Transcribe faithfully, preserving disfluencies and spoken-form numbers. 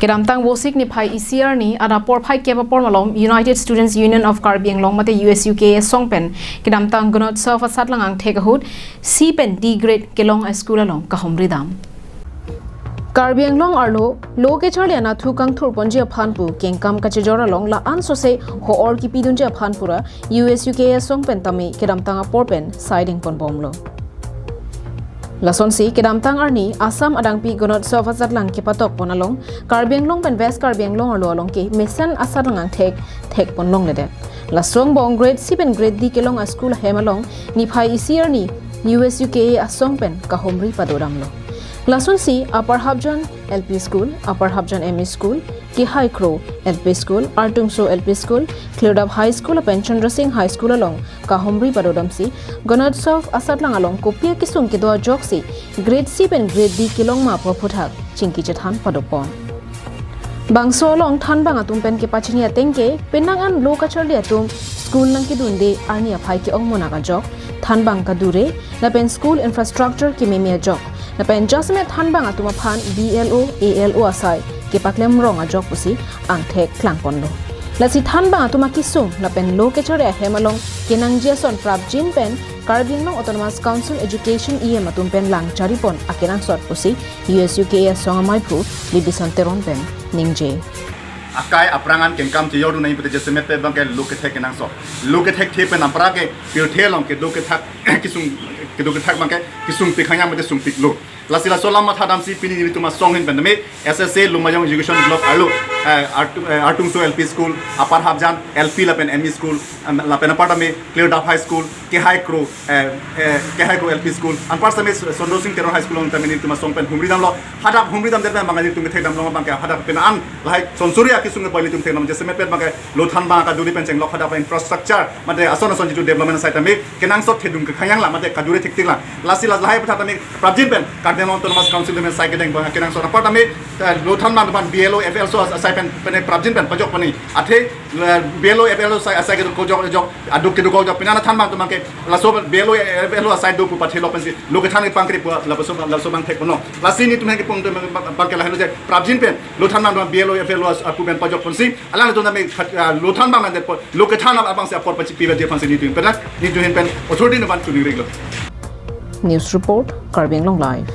Kedamtang Vosik niphai isi arni adap porphai kep apor malom United Students Union of Karbi Anglong mate U S U K A asong pen kedamtang Gunotsav asatlang angthek ahut C pen D grade kelong a-school along kahumri dam. Karbi Anglong arlo lo kecharli anatthu kangthur ponji aphan pu kengkam kachejor along la-an sose ho-or kipidunji aphan pura U S U K A asong pen tame kedamtang apor pen saideng ponbomlo. Lasonsi kedamtang arni Assam adangpi Gunotsav asatlang kepatok pon along Karbi Anglong pen West Karbi Anglong arlo along ke mesen asatlang angthek thek pon longledet. Laso angbong grade C pen grade D kelong a-school ahem along niphai isi arni U S U K A asong pen kahumri padodamlo. Lasonsi Upper Hapjan L P School, Upper Hapjan M E School, Kehai Kro L P School, Artungso L P School, Klirdap High School lapen Chandra Singh High School along kahumri padodamsi Gunotsav asatlang along kopi akesung kedo ajoksi grade C pen grade D kelong ma pu aphuthak chingki chethan padopon. Bangso along thanbang atum pen kepachini ateng ke penang an lo kacharli atum school nangkedunde arni aphai ke-ong monak ajok, thanbang kadure lapen school infrastructure kememe ajok lapen jasemet thanbang atum aphan B L O, A L O asai kepaklem rong ajok pusi angthek klangponlo. Lasi thanbang atum akesung lapen lo kecharli ahem along kenangji ason prapjin pen Karbi Anglong Autonomous Council Education E M atum pen lang charipon akenangsot pusi U S U K A asong amaiphu Bibison Teron pen ningje. Akai aphrang an kengkam chejordun nangji pute jasemet pen abangke lo kethek kenangsot. Lo kethekthe pen aphrang ke pirthe along kedo kethak kesung, kedo kethak abangke kesung pikhanyang mate sungpiklo. Lasi laso alam mathadamsi pini nelitum asong ahin pen tame S S A Lumbajong Education Block arlo, eh, Artu-, eh, Artungso L P School, Upper Hapjan L P lapen M E School, em, lapen apar tame Klirdap High School, Kehai Kro, eh, eh, Kehai Kro L P School, anpar tame Chandra Singh Teron High School along tame nelitum asong pen humri damlo. Hadak humri damdet pen abang nelitum kethek damlo abangke hadak pen an lahai sonsuri akesung ke pon nelitum thek dam jasemet pen abangke lo thanbang kaduri pen chenglok hadak pen infrastructure mate ason ason jitu development asai tame kenangsot thedung kekhanyang la mate kadure thektik la. Lasi la lahai aphuthak tame prapjin pen Karbi Anglong Autonomous Council pen sai kedeng abang kenangsot apar tame, eh, lo thanbang abang B L O, F L O asai pen pen prapjin pen pajok pon nangji. Athe, eh, B L O, F L O asai, asai kedo kojok jok, aduk kedo kojok pina na thanbang atum abangke laso B L O, F L O asai do pu pathelok pensi lo kethan kepangkri pu lapuson laso abang thek ponlo. Lasi nelitum ahin kepung atum abangke lahelo je prapjin pen lo thanbang abang B L O, F L O as-, apu pen pajok ponsi alanglitum tame khat, ah, lo thanbang nangdet apot lo kethan abangsi apor pachipi baji aphansi nelitum pen, nelitum ahin pen authority nangphan chuning riklo. News report, Karbi Anglong Live.